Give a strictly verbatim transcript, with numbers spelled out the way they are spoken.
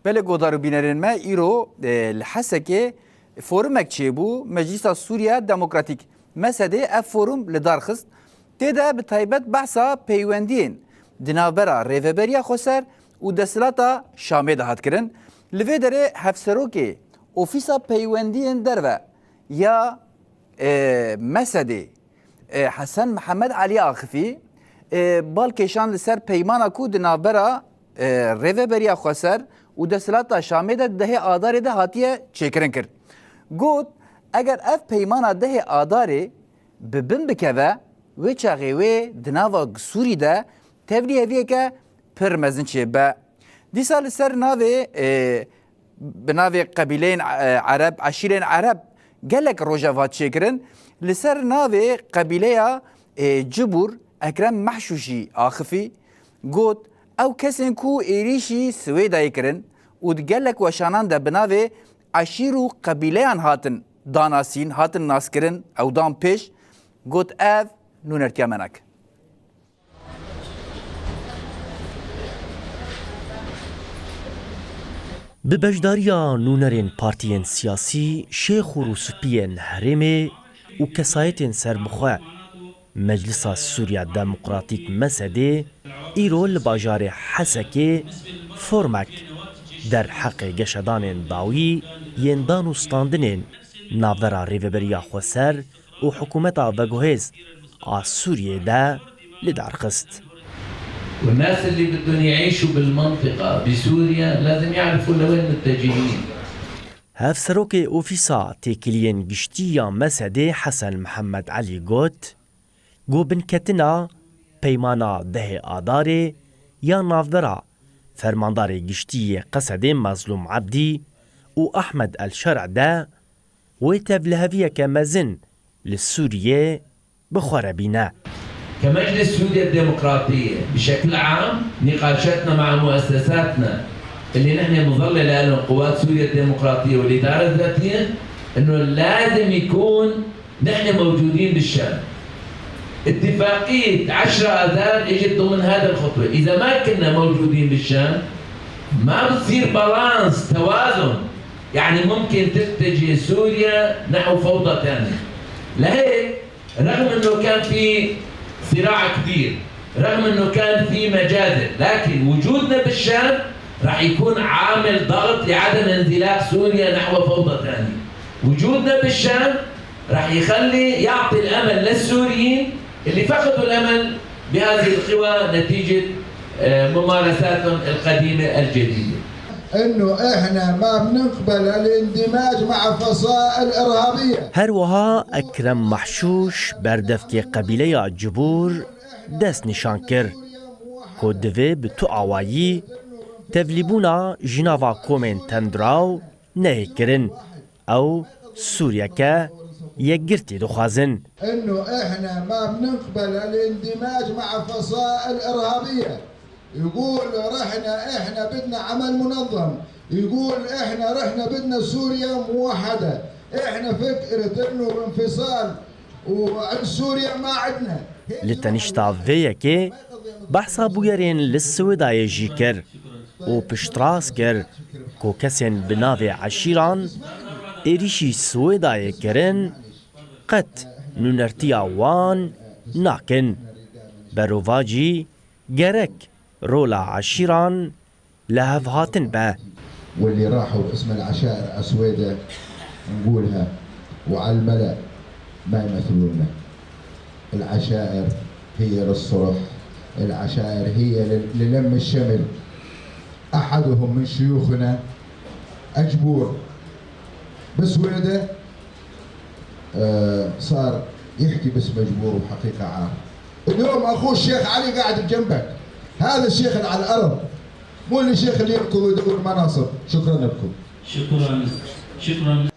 Belê guhdar û bînerên me, îro, e, li Hesekê forumek çêbû, Meclisa Sûriya Demokratîk, MSD'ê ev forum li dar xist. Tê de bi taybet behsa peywendiyên di navbera Rêveberiya Xweser û desthilata Şamê de hat kirin. Li vê derê hevserokê Ofîsa Peywendiyên Derve ya, e, MSD'ê, e, Hesen Mihemed Elî axifî, e, bal kêşan li ser peymana ku di navbera, e, Rêveberiya Xweser û desthilata Şamê de dehê Adarê de hatiye çêkirin kir. Got, eger ev peymana dehê Adarê bi bin bikeve, wê çaxê wê di nava Sûrî de tevlîheviyeke pir mezin çêbe. Dîsa li ser navê, e, bi navê qebîleyên, e, Ereb, eşîrên Ereb gelek rojeva çêkirin. Li ser navê qebîleya, e, Cibûr Ekrem Mehşûşî axifî, got, ew kesên ku êrîşî Swêdayê kirin û di gelek weşanan de bi navê eşîr û qebîleyan hatin danasîn, hatin naskirin, ew dan pêş, got, ev nûnertiya me nake. Bi beşdariya nûnerên partiyên siyasî, şêx û rûspiyên herêmê û kesayetên serbixwe, Meclisa Sûriya Demokratîk, MSD'ê, îro li bajarê Hesekê formek derheqê geşedanên dawî yên dan û standinên navbera Rêveberiya Xweser û hikûmeta veguhêz a Sûriyê de li dar xist. والناس اللي بدهم يعيشوا بالمنطقة بسوريا لازم يعرفوا لوين متجهين. Hevserokê Ofîsa Têkiliyên Giştî ya MSD'ê Hesen Mihemed Elî got, ku binketina peymana dehê Adarê ya navbera Fermandarê Giştî yê Qesedê Mezlûm Ebdî û Ehmed El Şer'de wê tevliheviyeke mezin li Sûriyê bi xwe re bîne. كمجلس سوريا الديمقراطية بشكل عام، نقاشاتنا مع مؤسساتنا اللي نحن مظلة لها لهم قوات سوريا الديمقراطية والإدارة الذاتية، إنه لازم يكون نحن موجودين بالشام. اتفاقية عشرة آذار إجت ضمن هذا الخطوة. إذا ما كنا موجودين بالشام، ما بتصير بالانس، توازن، يعني ممكن تتجه سوريا نحو فوضى تانية. لهيك رغم إنه كان في صراع كبير، رغم إنه كان في مجازر، لكن وجودنا بالشام راح يكون عامل ضغط لعدم انزلاق سوريا نحو فوضى ثانية. وجودنا بالشام راح يخلي، يعطي الأمل للسوريين اللي فقدوا الأمل بهذه القوى نتيجة، آه، ممارساتهم القديمة الجديدة. إنه إحنا ما بنقبل الاندماج مع فصائل إرهابية. Her wiha Ekrem Mehşûş, berdevkê qebîleya Cibûr, dest nîşan kir ku divê bi tu awayî tevlîbûna ji nava komên tendiraw neyê kirin. Ew Sûriyeke yekgirtî dixwazin. إنه إحنا ما بنقبل الاندماج مع فصائل إرهابية. يقول: رحنا، إحنا بدنا عمل منظم. يقول: إحنا، رحنا بدنا سوريا موحدة. إحنا فكرة إنه انفصال وعن سوريا ما عندنا. Li tenişta vê yekê behsa bûyerên li Swêdayê jî kir û piştrast kir ku kesên bi navê eşîran êrîşî Swêdayê kirin, qet nûnertiya wan nakin. Berovajî gerek rola eşîran li hev hatin be. واللي راحوا اسم العشائر على سويدة نقولها وعلى الملأ ما يمثلونا. العشائر هي للصلح، العشائر هي لل-، للم الشمل. أحدهم من شيوخنا أجبور بسويدة، آه، صار يحكي باسم أجبور وحقيقة عار. اليوم أخوه الشيخ علي قاعد بجنبك. هذا الشيخ اللي على الأرض، مو اللي الشيخ اللي يركض ويدور مناصب. شكرًا لكم. شكرًا. شكرًا.